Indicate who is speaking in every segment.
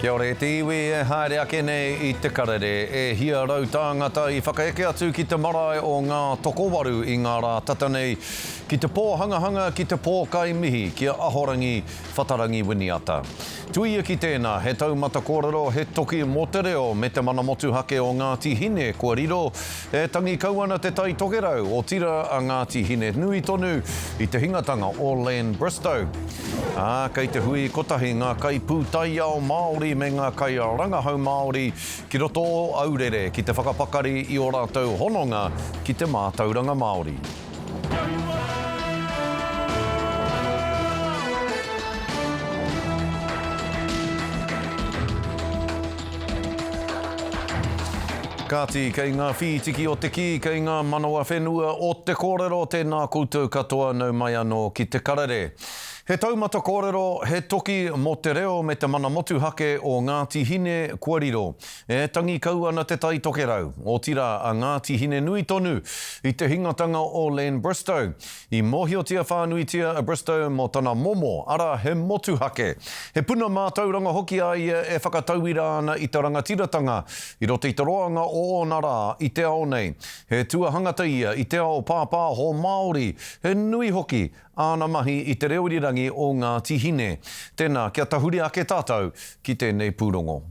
Speaker 1: Kia ora e te iwi e haere ake nei i te karere. E hia tāngata i whakaeke atu ki te marae o Ngā Tokowaru i ngā rā tata nei ki te pōhangahanga ki te pōkai mihi ki a Ahorangi Whatarangi Winiata. Tuia ki tēnā, he taumata kōrero, he toki mō te reo me te mana motuhake o Ngāti Hine kua riro, e tangi kau ana Te Tai Tokerau, otirā a Ngāti Hine nui tonu i te hingatanga o Len Bristow. Ā, kei te hui kotahi ngā kaipūtaiao Māori me ngā kairangahau Māori ki roto o Aurere ki te whakapakari i ō rātou hononga ki te mātauranga Māori. Kāti, kei ngā whītiki o te kī, kei ngā manawa whenua o te kōrero, tēnā koutou katoa nau mai anō ki te karere. He taumata kōrero, he toki mō te reo me te mana motuhake o Ngāti Hine kua riro. E tangi kau ana Te Tai Tokerau, otirā a Ngāti Hine nui tonu i te hingatanga o Len Bristow. I mōhiotia whānuitia a Bristow mō tana momo, arā, he motuhake. He puna mātauranga hoki a ia e whakatauira ana i te rangatiratanga i roto i te roanga o ōna rā i te ao nei. He tuahangata ia i te ao pāpāho Māori, he nui hoki āna mahi i te reo irirangi o Ngāti Hine. Tēnā, kia tahuri ake tātou ki tēnei pūrongo.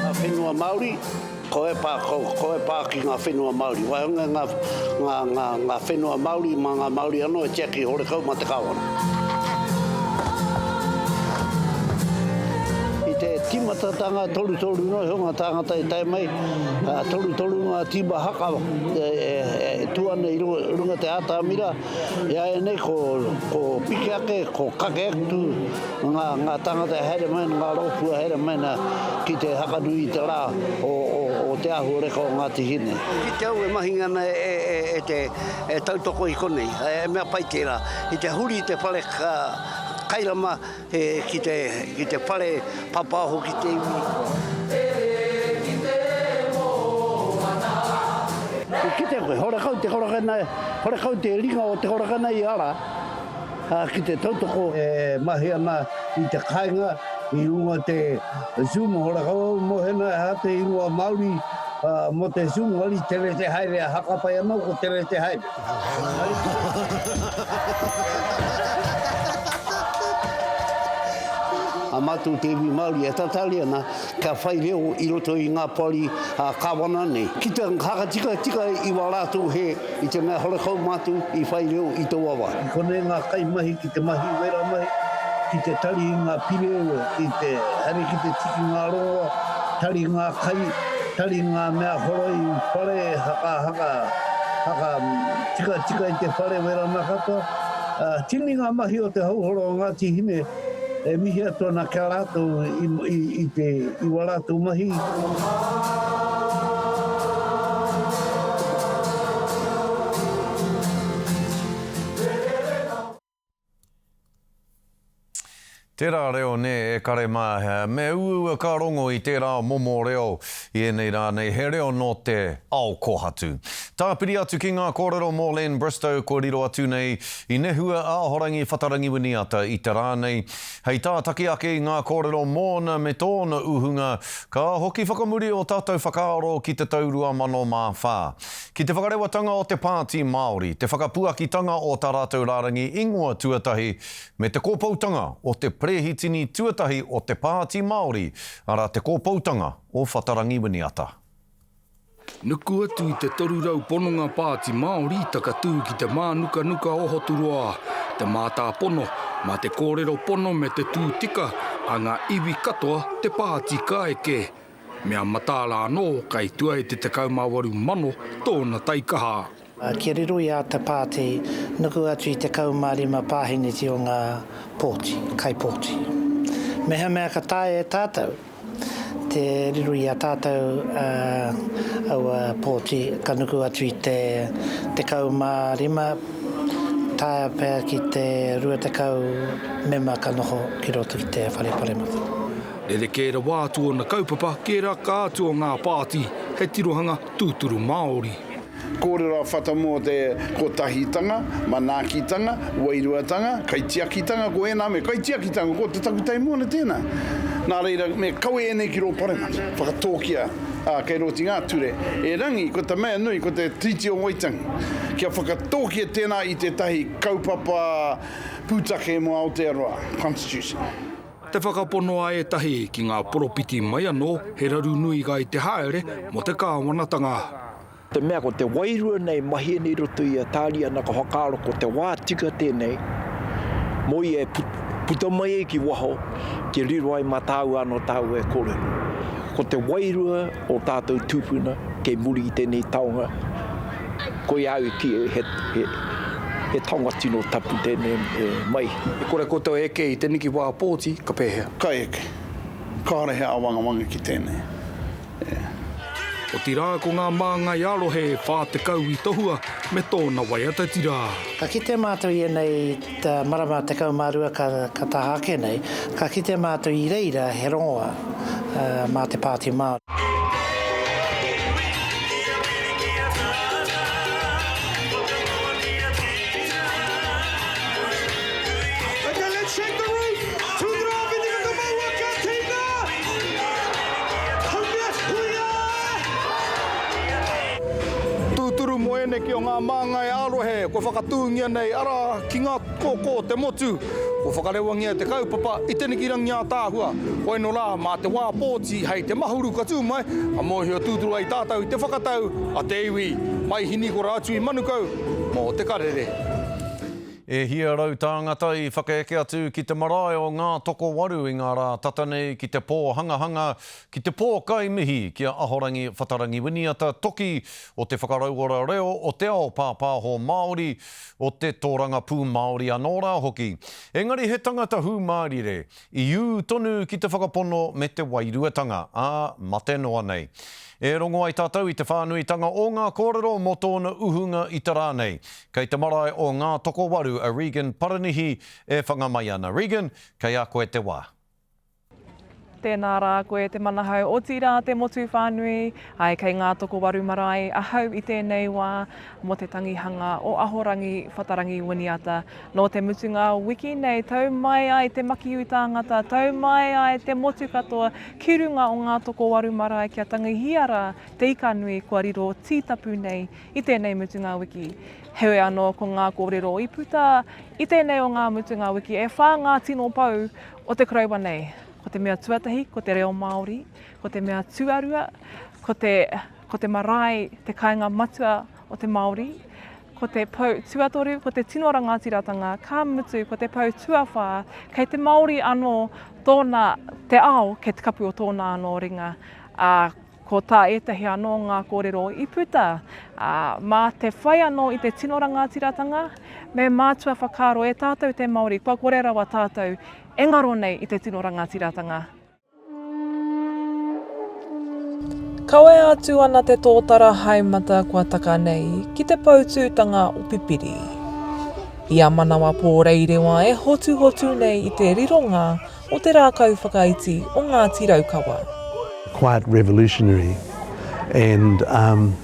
Speaker 2: Ngā whenua Māori, ko e pā, ko, ko e pā ki ngā whenua Māori. Waihonga ngā, ngā, ngā, ngā whenua Māori mā ngā Māori anō e tiaki horekau mā te Kāwana. I te tīmatatanga torutoru noa iho ngā tāngata i tae mai, torutoru ngā tīma haka e, e, e tū ana i runga te atamira, Iāianei ko, ko piki ake, ko kake atu ngā, ngā tāngata e haere mai ana, ngā rōpū e haere mai ana ki te hakanui i te rā o, o, o te āhuareka o Ngāti Hine. Ki te au e mahinga ana e, e, e te e tautoko i konei, e mea pai tērā. I te huri te whare ka, kairama e, ki te, ki te whare papaoho ki te iwi. I kite koe, horekau te korakana, horekau te ringa o te korakana i ara ki te tautoko. E mahi ana i te kāinga i runga te Zoom, horekau au mōhena he aha te ingoa Māori mō te Zoom, engari tere te haere a Hakapai anō ko tere te haere. A mātou te iwi Māori e tatari ana kia whai reo i roto i ngā poari kāwana nei. Ki te whakatikatika i wā rātou hē i te mea horekau mātou i whai reo i taua wā. I konei ngā kaimahi ki te mahi wera mahi, ki te tari i ngā pire, ki te haere ki te tiki ngā rongoa, tari ngā kai, tari ngā mea horoi whare, haka, haka, haka tikatika i te whare wera nā katoa. Tini ngā mahi o te Hauhoro o Ngāti Hine e mihi atu ana ki a rātou i te i wā rātou mahi.
Speaker 1: Tērā reo nē e kare mā, me uaua ka rongo i tērā momo reo i ēnei rā nei, he reo nō te ao kōhatu. Tāpiri atu ki ngā kōrero mō Len Bristow kua riro atu nei, i nehua a Ahorangi Whatarangi Winiata i te rā nei, hei tātaki ake i ngā kōrero mōna me tōna uhunga, ka hoki whakamuri ō tātou whakaaro ki te tau 2004. Ki te whakarewatanga o te Pāti Māori, te whakapuakitanga o tā rātou rārangi ingoa tuatahi, me te kōpoutanga o te perehitini tuatahi o te Pāti Māori, arā te kōpoutanga o Whatarangi Winiata.
Speaker 3: Nuku atu i te 300 pononga Pāti Māori i takatū ki te mānukanuka o Hoturoa, te mātāpono, mā te kōrero pono me te tū tika a ngā iwi katoa te pāti ka eke. Mea mataara anō, kai tua i te 18,000 tōna taikaha.
Speaker 4: Kia riro i a Te Pāti nuku atu i 15 pāheneti o ngā pōti, kaipōti. Mehemea ka taea e tātou te riro i a tātou aua pōti ka nuku atu i te 15, taea pea ki te 20 mema ka noho ki roto ki te Whare Paremata.
Speaker 3: Rerekē rawa atu ōna kaupapa ki ērā ka atu o ngā pāti, he tirohanga tūturu Māori.
Speaker 5: Kōrero a Whata mō te kotahitanga, manaakitanga, wairuatanga, kaitiakitanga, ko ēnā me kaitiakitanga, ko te takutai moana tēnā. Nā reira, me kawe ēnei ki rō paremata, whakatōkia, ā, kei rō ti ngā ture. Erangi, ko te mea nui, ko te Tiriti o Waitangi. Kia whakatōkia tēnā i tētahi kaupapa pūtake mō Aotearoa, Constitution.
Speaker 3: Te whakapono a ētahi ki ngā poropiti mai anō he raru nui kai te haere mō te kāwanatanga.
Speaker 6: Te mea ko te wairua nei mahi ana i roto i a Tāriana ka whakaaro ko te wā tika tēnei mō ia e puta mai ai ki waho kia riro ai mā tāua anō tāua e kōrero. Ko te wairua o tātou tūpuna kei muri i tēnei taonga, koia au e kī he, he, he taonga tino tapu tēnei mai.
Speaker 3: E kore koutou e eke i te niki wā pōti, ka pēhea?
Speaker 5: Ka eke. Kāore he āwangawanga ki tēnei.
Speaker 3: Otirā ko ngā māngai ā-rohe e 40 i tohua me tōna waiata tira.
Speaker 4: Ka kite mātou i ēnei marama 12 ka taha ake nei, ka kite mātou i reira he rongoa mā te Pāti Māori.
Speaker 3: Tūturu mō ēneki o ngā māngai ā-rohe kua whakatūngia nei, arā, ki ngā kōkō o te motu, kua whakarewangia te kaupapa i te niki rangi ātaahua. Koino rā, mā te wā pōti hei te mahuru ka tū mai, ka mōhio tūturu ai tātou i te whakatau a te iwi. Mai Hinikora atu i Manukau mō Te Karere.
Speaker 1: E hia tāngata i whakaeke atu ki te marae o Ngātokowaru i ngā rā tata nei ki te pōhangahanga, ki te pōkai mihi ki a Ahorangi Whatarangi Winiata, toki o te whakarauora reo o te ao pāpāho Māori, o te tōrangapū Māori anō rā hoki. Engari he tangata hūmārire, I ū tonu ki te whakapono me te wairuatanga, ā, mate noa nei. E rongo ai tātou i te whānuitanga o ngā kōrero mō tōna uhunga i te rā nei. Kei te marae o Ngātokowaru a Regan Paranihi e whanga mai ana. Regan, kei a koe te wā.
Speaker 7: Tēnā rā koe te manahau, otirā te motu whānui, āe kei Ngātokowaru marae ahau i tēnei wā mō te tangihanga o Ahorangi Whatarangi Winiata. Nō te mutunga wiki nei, tau mai ai te makiu tāngata, tau mai ai te motu katoa ki runga o Ngātokowaru marae kia tangihia rā te ika nui kua riro tītapu nei i tēnei mutunga wiki. Heoi anō ko ngā kōrero i puta i tēnei o ngā mutunga wiki e whā ngā tino pou o te koroua nei. Ko te mea tuatahi ko te reo Māori, ko te mea tuarua ko te, ko te marae te kāinga matua o te Māori, ko te pou tuatoru ko te tino rangatiratanga, ka mutu ko te pou tuawhā kei te Māori anō tōna, te ao kei te kapu o tōna anō ringa, ā, ko tā ētahi anō ngā kōrero i puta, ā, mā te whai anō i te tino rangatiratanga, me mātua whakaaro e tātou te Māori kua kore rawa tātou e ngaro nei i te tino rangatiratanga. Kawea atu ana te tōtara haemata kua taka nei ki te poutūtanga o Pipiri. I a Manawa Pōreirewa e hotuhotu nei i te rironga o te rākau whakaiti o Ngāti Raukawa.
Speaker 8: Quite revolutionary and um,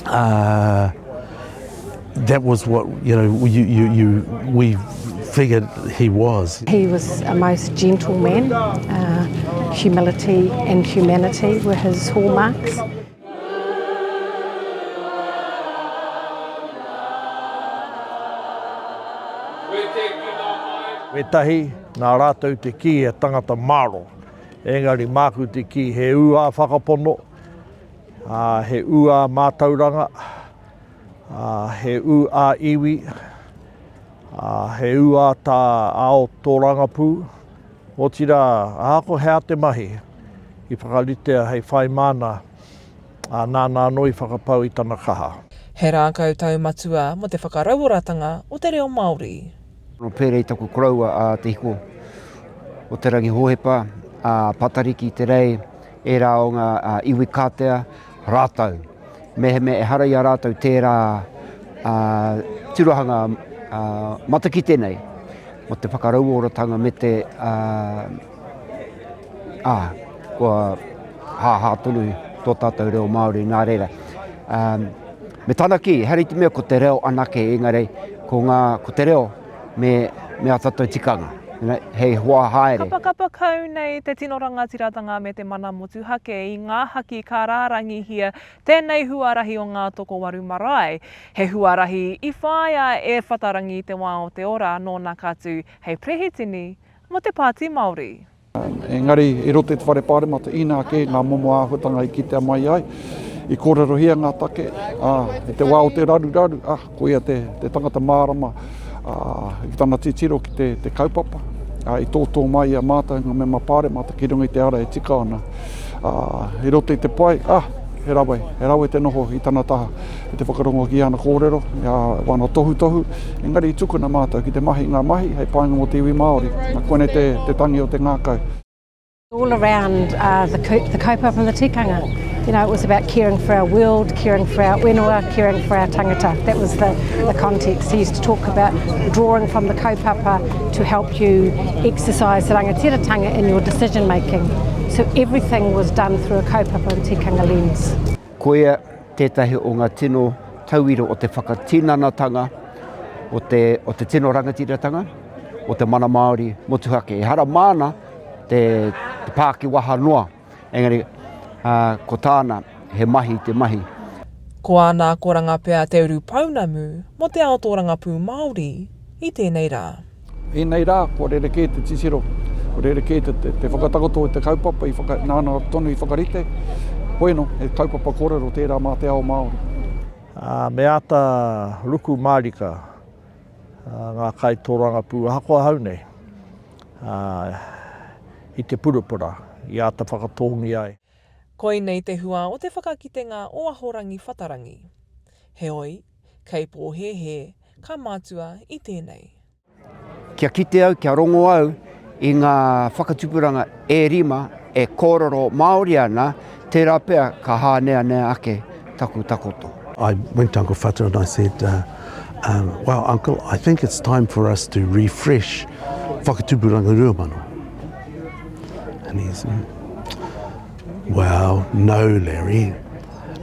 Speaker 8: uh, that was what you know you, you, you, we figured he was.
Speaker 9: He was a most gentle man. Uh, humility and humanity were his hallmarks.
Speaker 10: Wētahi, nā rātou te kī he tangata māro, engari māku te kī he ū ā-whakapono, ā, he ū ā-mātauranga, ā, he ū ā-iwi, ā, he ū ā-tā ao tōrangapū, otirā, ahakoa he aha te mahi i whakaritea hei whai māna, ā, nāna anō i whakapau i tana kaha.
Speaker 7: He rākau taumatua mō te whakarauoratanga o te reo Māori.
Speaker 11: Nō pērā i taku koroua a Te Hiko o Te Rangi Hōhepa, a Patariki Te Rei, ērā o ngā iwi kātea, rātou. Mehemea ehara i a rātou tērā tirohanga matakite nei mō te whakarauoratanga me te Ā, kua hāhā tonu tō tātou reo Māori, nā reira, ā. Me tana kī, ehara i te mea ko te reo anake, engari ko ngā, ko te reo me, me ā tātou tikanga, hei hoa haere.
Speaker 7: Kapakapa kau nei te tino rangatiratanga me te mana motuhake i ngā haki ka rārangihia tēnei huarahi o Ngātokowaru marae. He huarahi i whāia e Whatarangi i te wā o te ora nōna ka tū hei perehitini mō te Pāti Māori.
Speaker 12: Engari, i roto i te Whare Pāremata, inā kē ngā momo āhuatanga i kitea mai ai, i kōrerohia ngā take, ā, i te wā o te raruraru, ā, koia te, te tangata mārama, ā, i tana titiro ki te, te kaupapa, ā, i tōtō mai i a mātou ngā mema pāremata ki runga i te ara e tika ana. Ā, i roto i te pae, ā, he rawe, he rawe te noho i tana taha, i te whakarongo ki ana kōrero, i a wana tohutohu, engari i tukuna mātou ki te mahi i ngā mahi hei painga mō te iwi Māori. Na, koinei te, te tangi o te ngākau.
Speaker 9: All around uh, the, the kaupapa and the tikanga. You know, it was about caring for our world, caring for our whenua, caring for our tangata. That was the, the context. He used to talk about drawing from the kaupapa to help you exercise rangatiratanga in your decision making. So everything was done through a kaupapa and tikanga lens.
Speaker 11: Koia tētahi o ngā tino tauira o te whakatinanatanga o te, o te tino rangatiratanga, o te mana Māori motuhake. Ehara māna te, te pākiwaha noa, engari uh, ko tāna he mahi te mahi.
Speaker 7: Ko āna akoranga pea te urupounamu mō te ao tōrangapū Māori i tēnei rā.
Speaker 12: Ēnei rā, kua rerekē te titiro, kua rerekē te, te, te whakatakoto i te kaupapa i whaka, nāna tonu i whakarite. Hoeno, he kaupapa kōrero tērā mā te ao Māori.
Speaker 10: Ā, me āta ruku mārika ngā kaitōrangapū ahakoa ahau nei, ā, i te purapura i āta whakatōngia ai.
Speaker 7: Koinei te hua o te whakakitenga o Ahorangi Whatarangi. Heoi, kei pōhēhē, ka mātua i tēnei.
Speaker 11: Kia kite au, kia rongo au i ngā whakatupuranga e rima e kōrero Māori ana, tērā pea ka hāneanea ake taku takoto.
Speaker 8: I went to Uncle Whata and I said, uh, um, well, Uncle, I think it's time for us to refresh Whakatupuranga Ruamano. And he said, well, no, Larry,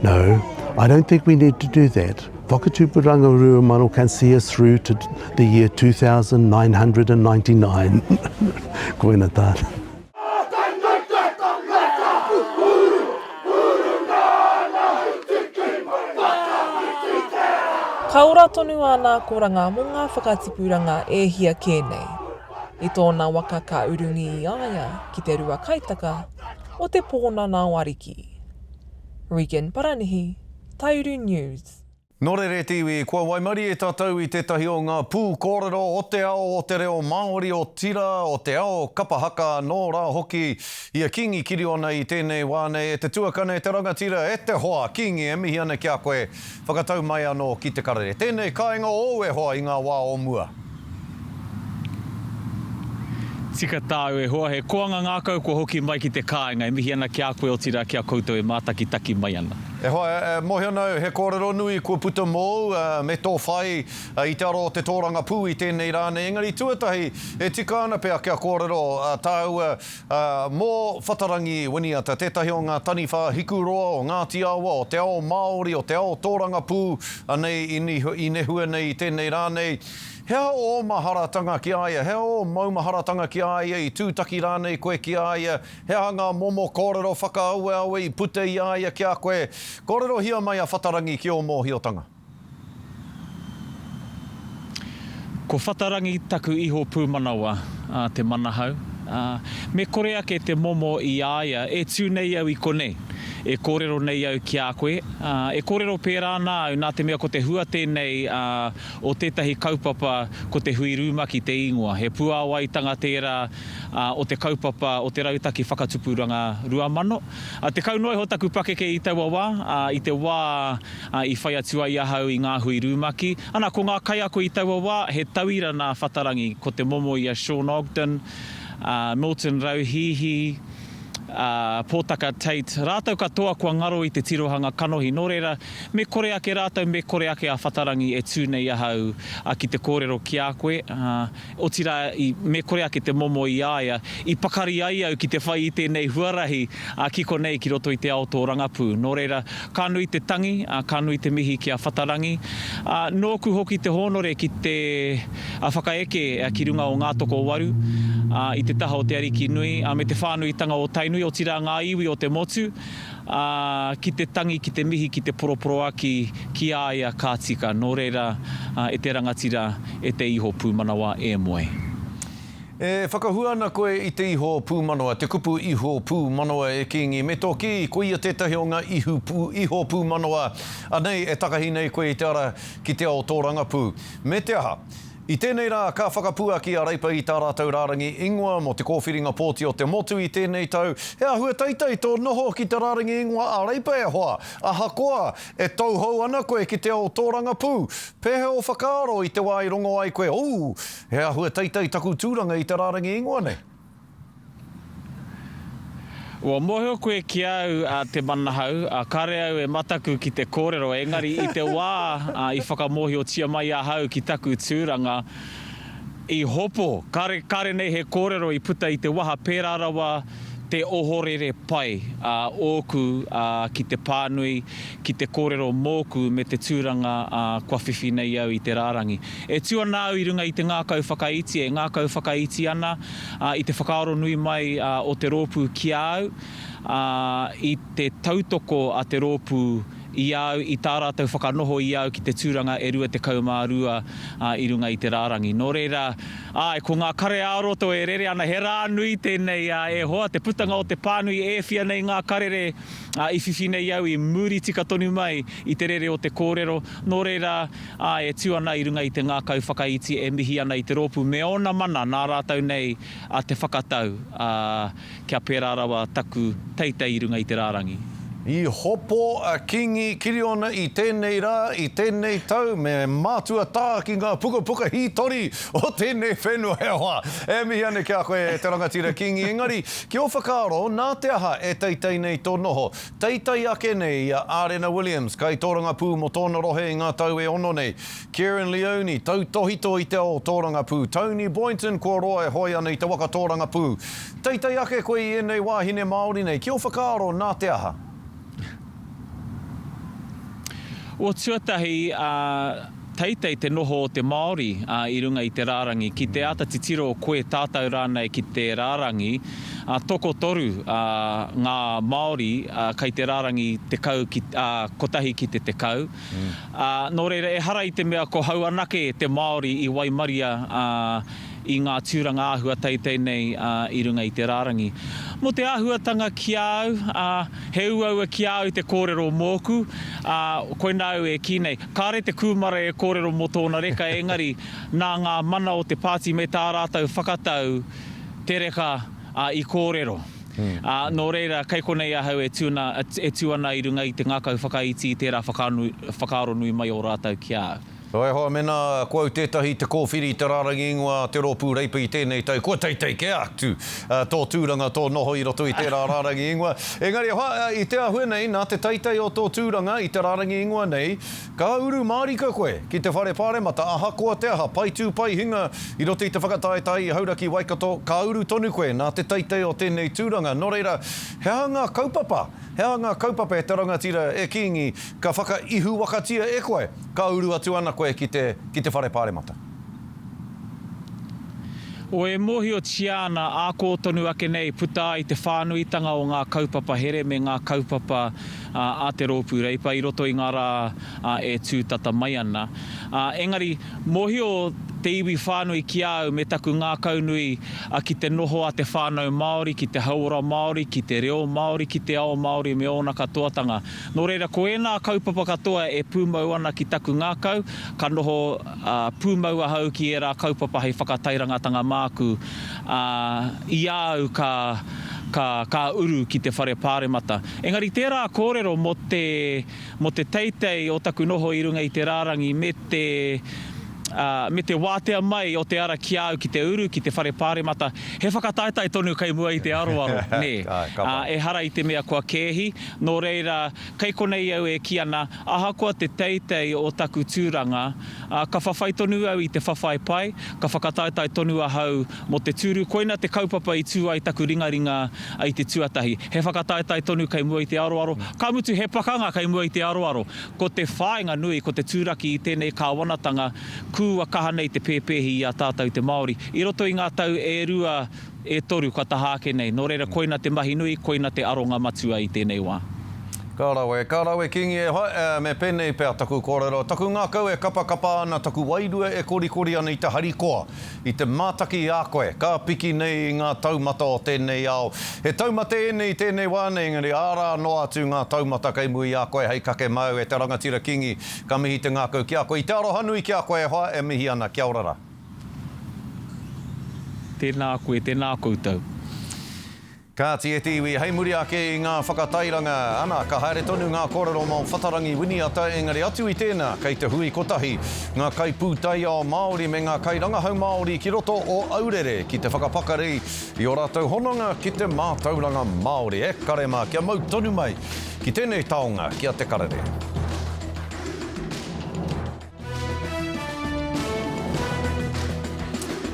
Speaker 8: no, I don't think we need to do that. Whakatupuranga Ruamano can see us through to the year 2999. Koina tāna.
Speaker 7: Ka ora tonu āna akoranga mō ngā whakatipuranga e hia kē nei. I tōna waka ka urungi i a ia ki te rua kaitaka o Te Pōnanao Ariki. Regan Paranihi, Taiuru News.
Speaker 1: Nō reira e te iwi, kua waimarie tātou i tētahi o ngā pū kōrero o te ao o te reo Māori, otirā, o te ao kapa haka anō rā hoki i a Kīngi Kiriona i tēnei wā nei. E te tuakana, e te rangatira, e te hoa, Kīngi, e mihi ana ki a koe, whakatau mai anō ki te karere. Tēnei kāinga ōu e hoa i ngā wā o mua.
Speaker 13: Tika tāu e hoa, he koanga ngākau kua hoki mai ki te kāinga, e mihi ana ki a koe otirā ki a koutou e mātakitaki mai ana.
Speaker 1: E hoa, e mōhio ana au he kōrero nui kua puta mōu me tō whai i te aro o te tōrangapū i tēnei rā nei, engari tuatahi e tika ana pea kia kōrero tāua mō Whatarangi Winiata, tētahi o ngā taniwha hikuroa o Ngāti Awa, o te ao Māori, o te ao tōrangapū, anei i nehua nei i tēnei rā nei. He aha ō maharatanga ki a ia? He aha ō maumaharatanga ki a ia? I tūtaki rānei koe ki a ia? He aha ngā momo kōrero whakaaweawe i puta i a ia ki a koe? Kōrerohia mai a Whatarangi ki ō mōhiotanga.
Speaker 13: Ko Whatarangi taku iho pūmanawa, a Te Manahau, ā, me kore ake te momo i a ia e tū nei au i konei, e kōrero nei au ki a koe, ā, e kōrero pērā ana au nā te mea ko te hua tēnei, ā, o tētahi kaupapa ko te Hui Rumaki te ingoa. He puāwaitanga tērā o te kaupapa o te Rautaki Whakatupuranga 2000. 10 noa iho taku pakeke i taua wā, i te wā i whai atu ai ahau i ngā hui rumaki. Ana, ko ngā kaiako i taua wā, he tauira nā Whatarangi, ko te momo i a Sean Ogden, Milton Rauhihi, ā, Pōtaka Tait, rātou katoa kua ngaro i te tirohanga kanohi. Nō reira, me kore ake rātou, me kore ake a Whatarangi e tū nei ahau ki te kōrero ki a koe, ā, otirā, i, me kore ake te momo i a ia, i pakari ai au ki te whai i tēnei huarahi, ā, ki konei ki roto i te ao tōrangapū. Nō reira, ka nui te tangi, ā, ka nui te mihi ki a Whatarangi. Ā, nōku hoki te hōnore ki te, ā, whakaeke ki runga o Ngātokowaru, ā, i te taha o Te Ariki Nui, ā, me te whānuitanga o Tainui, otirā ngā iwi o te motu, ā, ki te tangi, ki te mihi, ki te poroporoaki ki a ia ka tika. Nō reira, ā, e te rangatira, e te iho pūmanawa e moe.
Speaker 1: E whakahua ana koe i te iho pūmanawa, te kupu iho pūmanawa e Kīngi, me tō kī, koia tētahi o ngā ihu, iho pūmanawa anei e takahi nei koe i te ara ki te ao tōrangapū. Me te aha? I tēnei rā ka whakapuaki a Reipa i tā rātou rārangi ingoa mō te kōwhiringa pōti o te motu i tēnei tau. He āhua teitei tō noho ki te rārangi ingoa a Reipa e hoa, ahakoa e tauhou ana koe ki te ao tōrangapū. Pēhea ō whakaaro i te wā i rongo ai koe, Ooh, he āhua teitei taku tūranga i te rārangi ingoa nei?
Speaker 13: Ua mōhio koe ki a au a Te Manahau, a kare au e mataku ki te kōrero, engari i te wā i whakamōhiotia mai ahau ki taku tūranga, i hopo, kare, kare nei he kōrero i puta i te waha pērā rawa te ohorere pai a ōku ki te pānui, ki te kōrero mōku me te tūranga kua whiwhi nei au i te rārangi. E tū ana au i runga i te ngākau whakaiti, e ngākau whakaiti ana, ā, i te whakaaro nui mai o te rōpū ki a au, ā, i te tautoko a te rōpū i a au, i tā rātou whakanoho i a au ki te tūranga e 22 ā, i runga i te rārangi. Nō reira, āe, ko ngā kare ā-roto e rere ana, he rā nui tēnei, ā, e hoa, te putanga o te pānui e whia nei ngā karere, ā, i whiwhi nei au i muri tika tonu mai i te rere o te kōrero, nō reira, ā, e tū ana i runga i te ngākau whakaiti e mihi ana i te rōpū me ōna mana nā rātou nei a te whakatau, ā, kia pērā rawa taku teitei i runga i te rārangi.
Speaker 1: I hopo a Kingi Kiriona i tēnei rā, i tēnei tau, me mātua tā ki ngā pukapuka hītori o tēnei whenua e hoa. E mihi ana ki a koe e te rangatira Kingi, engari, ki ō whakaaro, nā te aha e teitei nei tō noho? Teitei ake nei i a Ārena Williams, kaitōrangapū mō tōna rohe i ngā tau e ono nei. Kieran Leoni, tautōhito i te ao tōrangapū. Tony Boynton, kua roa e hoe ana i te waka tōrangapū. Teitei ake koe i ēnei wāhine Māori nei, ki ō whakaaro nā te aha?
Speaker 13: O tuatahi, teitei te noho o te Māori i runga i te rārangi. Ki te āta titiro koe, tātou rānei ki te rārangi, tokotoru ngā Māori kei te rārangi 10 ki, kotahi ki te 10. Nō reira, ehara i te mea ko hau anake te Māori i waimaria i ngā tūranga āhua teitei nei i runga i te rārangi. Mō te āhuatanga ki a au, he uaua ki a au te kōrero mōku, ā, koinā au e kī nei, kāre te kūmara e kōrero mō tōna reka engari nā ngā mana o te pāti me tā rātou whakatau te reka i kōrero. Ā, nō reira, kei konei ahau e tū ana, e tū ana i runga i te ngākau whakaiti i tērā whakaaro nui mai o rātou ki a au.
Speaker 1: Nō e hoa, mēnā ko au tētahi te kōwhiri i te rārangi ingoa a te Rōpū Reipa i tēnei tau, kua teitei kē atu tō tūranga, tō noho i roto i tērā rārangi ingoa. Engari e hoa, i te āhua nei, nā te teitei o tō tūranga i te rārangi ingoa nei, ka uru mārika koe ki te Whare Pāremata, ahakoa te aha, pai tū pai hinga i roto i te whakataetae i Hauraki Waikato, ka uru tonu koe nā te teitei o tēnei tūranga. Nō reira, he aha ngā kaupapa? He aha ngā kaupapa e te rangatira, e Kīngi, ka whakaihuwakatia e koe, ka uru atu ana koe ki te, ki te Whare Pāremata?
Speaker 13: O E mōhiotia ana, ā kō tonu ake nei puta ai te whānuitanga o ngā kaupapa here me ngā kaupapa a te Rōpū Reipa i roto i ngā rā e tū tata mai ana. Engari, mōhio te iwi whānui ki a au me taku ngākaunui ki te noho a te whānau Māori, ki te hauora Māori, ki te reo Māori, ki te ao Māori me ōna katoatanga. Nō reira, ko ēnā kaupapa katoa e pūmau ana ki taku ngākau, ka noho pūmau ahau ki ērā kaupapa hei whakatairangatanga māku, ā, i a au ka, ka, ka uru ki te whare pāremata. Engari tērā kōrero mō te, mō te teitei o taku noho i runga i te rārangi me te. Ā, me te wātea mai o te ara ki a au ki te uru ki te whare pāremata, he whakataetae tonu kei mua i te aroaro, nē. Ā, ehara i te mea kua kēhi, nō reira, kei konei au e kī ana, ahakoa te teitei o taku tūranga, ā, ka whawhai tonu au i te whawhai pai, ka whakataetae tonu ahau mō te tūru, koina te kaupapa i tū ai taku ringaringa i te tuatahi. He whakataetae tonu kei mua i te aroaro, ka mutu he pakanga kei mua i te aroaro. Ko te whāinga nui ko te tūraki i tēnei kāwanatanga kua kaha nei te pēpēhi i a tātou te Māori i roto i ngā tau e rua, e toru kua taha ake nei. Nō reira koina te mahi nui, koina te aronga matua i tēnei wā.
Speaker 1: Ka rawe, ka rawe Kingi e hoa, me pēnei pea taku kōrero, taku ngākau e kapakapa ana, taku wairua e korikori ana i te harikoa. I te mātaki i a koe, ka piki nei i ngā taumata o tēnei ao. He taumata ēnei i tēnei wā nei, engari ārā noa atu ngā taumata kei mua i a koe hei kake māu e te rangatira Kingi. Ka mihi te ngākau ki a koe. I te aroha nui ki a koe e hoa, e mihi ana. Kia ora rā.
Speaker 13: Tēnā koe, tēnā koutou.
Speaker 1: Kāti e te iwi, hei muri ake i ngā whakatairanga, ana, ka haere tonu ngā kōrero mō Whatarangi Winiata, engari atu i tēnā, kei te hui kotahi ngā kaipūtaiao Māori me ngā kairangahau Māori ki roto o Aurere ki te whakapakari i ō rātou hononga ki te mātauranga Māori. E kare mā, kia mau tonu mai ki tēnei taonga ki a Te Karere.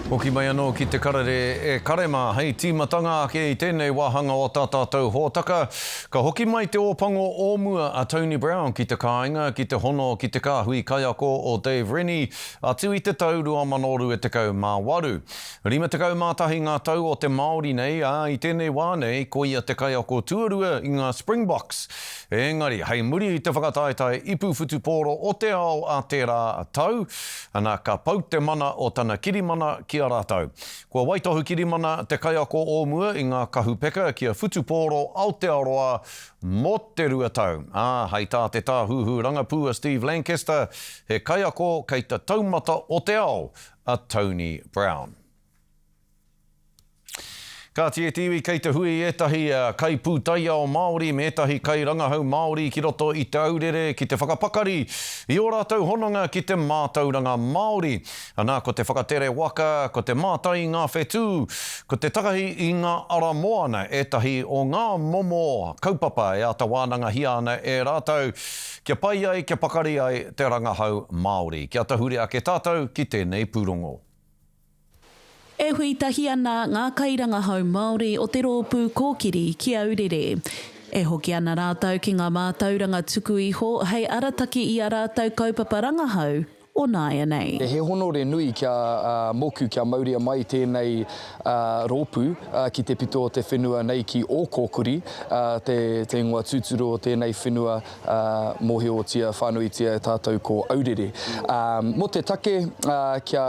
Speaker 1: Hoki mai anō ki te karere e kare mā hei tīmatanga ake i tēnei wāhanga o tā tātou hōtaka. Ka hoki mai te Ōpango o mua a Tony Brown ki te kāinga ki te hono ki te kāhui kaiako o Dave Rennie atu i te tau 2028. 51 ngā tau o te Māori nei, ā, i tēnei wā nei ko ia te kaiako tuarua i ngā Springboks. Engari, hei muri i te whakataetae ipu whutupōro o te ao a tērā tau, ana, ka pau te mana o tana kirimana ki a rātou. Kua waitohu kirimana te kaiako o mua i ngā kahu peka ki a Whutupōro Aotearoa mō te rua tau, ā, hei tā te tāhuhu rangapū a Steve Lancaster, he kaiako kei te taumata o te ao a Tony Brown. Kāti e te iwi kei te hui ētahi kaipūtaiao Māori me ētahi kairangahau Māori ki roto i Te Aurere ki te whakapakari i ō rātou hononga ki te mātauranga Māori. Anā, ko te whakatere waka, ko te mātai i ngā whetū, ko te takahi i ngā ara moana ētahi o ngā momo kaupapa e āta wānangahia ana e rātou kia pai ai, kia pakari ai te rangahau Māori. Kia tahuri ake tātou ki tēnei pūrongo.
Speaker 14: E hui tahi ana ngā kairangahau Māori o te rōpū Kōkiri ki Aurere. E hoki ana rātou ki ngā mātauranga tuku iho hei arataki i ā rātou kaupapa rangahau o nāianei.
Speaker 15: He honore nui kia moku kia mauria mai tēnei rōpū ki te pito o te whenua nei ki Ōkōkuri, te ingoa tūturu o tēnei whenua mōhiotia whānuitia e tātou ko Aurere. Mō te take kia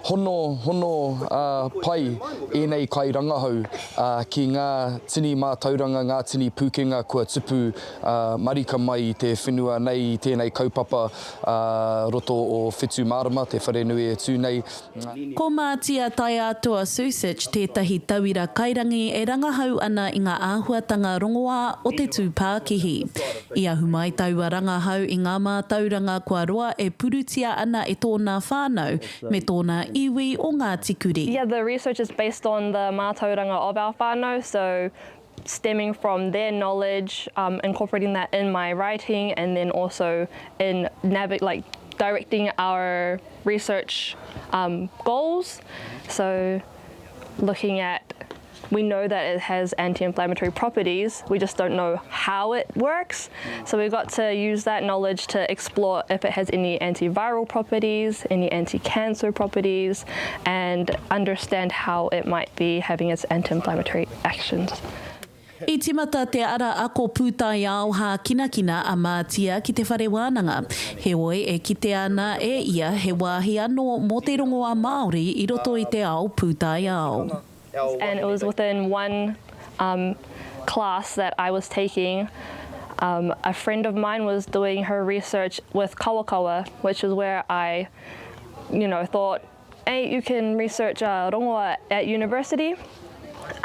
Speaker 15: hono, hono pai ēnei kairangahau ki ngā tini mātauranga, ngā tini pūkenga kua tupu marika mai i te whenua nei i tēnei kaupapa roto o Whetumārama, te wharenui e tū nei.
Speaker 14: Ko Mātia Taiātoa Susic tētahi tauira kairangi e rangahau ana i ngā āhuatanga rongoā o te tūpākihi. I ahu mai taua rangahau i ngā mātauranga kua roa e purutia ana e tōna whānau me tōna iwi o Ngāti Kuri.
Speaker 16: Yeah, the research is based on the mātauranga of our whānau, so stemming from their knowledge, um, incorporating that in my writing and then also in navi like directing our research um, goals. So looking at we know that it has anti-inflammatory properties, we just don't know how it works. So we got to use that knowledge to explore if it has any antiviral properties, any anti-cancer properties, and understand how it might be having its anti-inflammatory actions.
Speaker 14: I tīmata te ara ako pūtaiao hākinakina a Mātia ki te whare wānanga, heoi e kitea ana e ia he wāhi anō mō te rongoā Māori i roto i te ao pūtaiao.
Speaker 16: And it was within one um, class that I was taking, um, a friend of mine was doing her research with kawakawa, which is where I, you know, thought, hey, you can research uh, rongoa at university.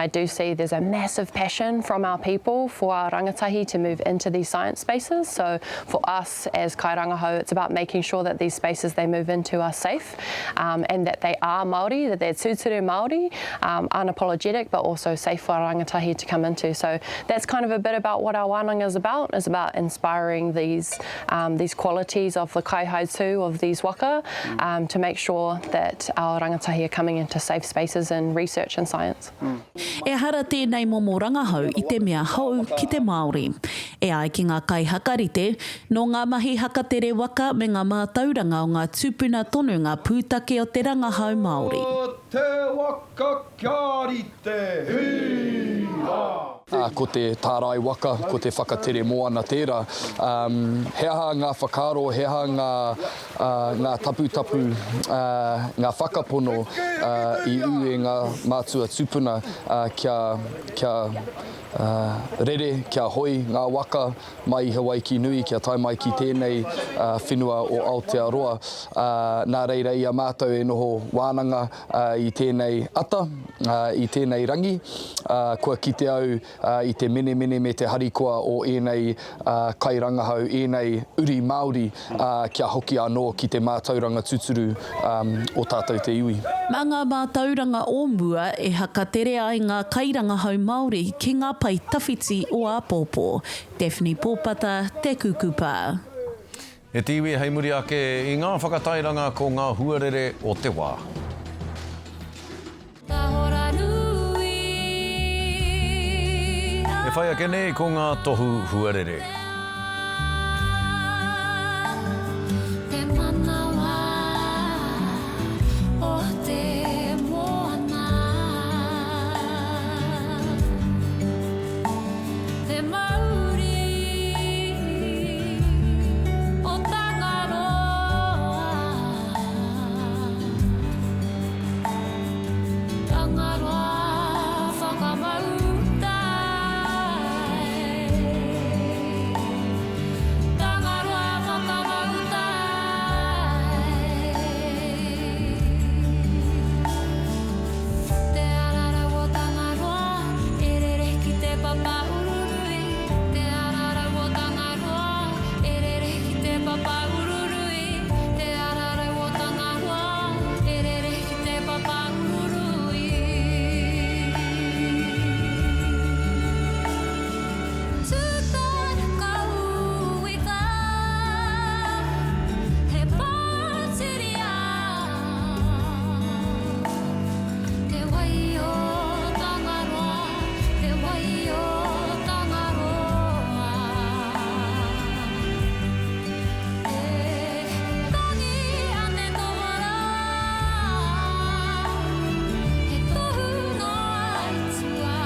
Speaker 16: I do see there's a massive passion from our people for our rangatahi to move into these science spaces. So for us as kairangahau, it's about making sure that these spaces they move into are safe um, and that they are Māori, that they're tūturu Māori, um, unapologetic, but also safe for our rangatahi to come into. So that's kind of a bit about what our wānanga is about, is about inspiring these, um, these qualities of the kaihautū of these waka um, to make sure that our rangatahi are coming into safe spaces in research and science.
Speaker 14: Ehara tēnei momo rangahau i te mea hou ki te Māori. E ai ki ngā kaihakarite, nō ngā mahi hakatere waka me ngā mātauranga o ngā tūpuna tonu ngā pūtake o te rangahau Māori.
Speaker 17: Ko te waka kia rite, hī-hā!
Speaker 15: Ā, ko te tārai waka, ko te whakatere moana tērā. Ā, he aha ngā whakaaro, he aha ngā, ā, ngā taputapu, ā, ngā whakapono, ā, i ū e ngā mātua tūpuna, ā, kia, kia, ā, rere, kia hoi ngā waka mai i Hawaiki nui kia tae mai ki tēnei, ā, whenua o Aotearoa. Ā, nā reira i a mātou e noho wānanga, i tēnei ata, i tēnei rangi, kua kite au i te menemene me te harikoa o ēnei kairangahau, ēnei uri Māori kia hoki anō ki te mātauranga tuturu o tātou te iwi.
Speaker 14: Mā ngā mātauranga o mua e hakatere ai ngā kairangahau Māori ki ngā pae tawhiti o āpōpō. Daphne Pōpata, Te Kukupa.
Speaker 1: E te iwi hei muri ake i ngā whakatairanga ko ngā huarere o te wā. E whai ake nei ko ngā tohu huarere.
Speaker 18: Te mauri o Tangaroa Tangaroa whakamautai Tangaroa whakamautai Te ararau o Tangaroa E rere ki te papa ururui Te ararau o Tangaroa E rere ki te papa ururui Te ararau o Tangaroa E rere ki te papa ururui Tūtārakauika He pōturi a Te wai o Tangaroa, te wai o Tangaroa. E tangi a te tohorā, he tohu nō aituā.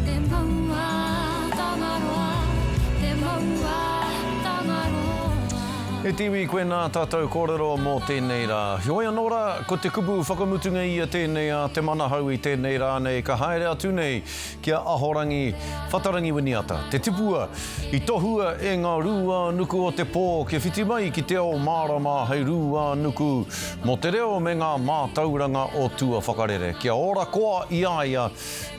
Speaker 18: Te mau a Tangaroa, te mau a Tangaroa.
Speaker 1: E te iwi, koinā tātou kōrero mō tēnei rā. Heoi anō rā, ko te kupu whakamutunga ia tēnei a Te Manahau i tēnei rā nei ka haere atu nei ki a Ahorangi Whatarangi Winiata, te tipua i tohua e ngā rū-ā-nuku o te pō kia whiti mai ki te ao mārama hei rū-ā-nuku mō te reo me ngā mātauranga o tua whakarere. Kia ora koa i a ia,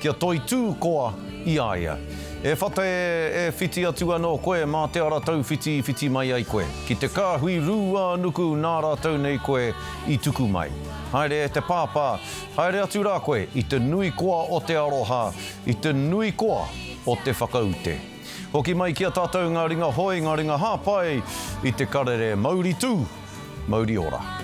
Speaker 1: kia toitū koa i a ia. E whata e, e whiti atu anō koe mā te ara tauwhiti i whiti mai ai koe, ki te kāhui rū-ā-nuku nā rātou nei koe i tuku mai. Haere e te pāpā, haere atu rā koe i te nui koa o te aroha, i te nui koa o te whakaute. Hoki mai ki a tātou ngā ringa hoi, ngā ringa hāpai i te karere mauri tū, mauri ora.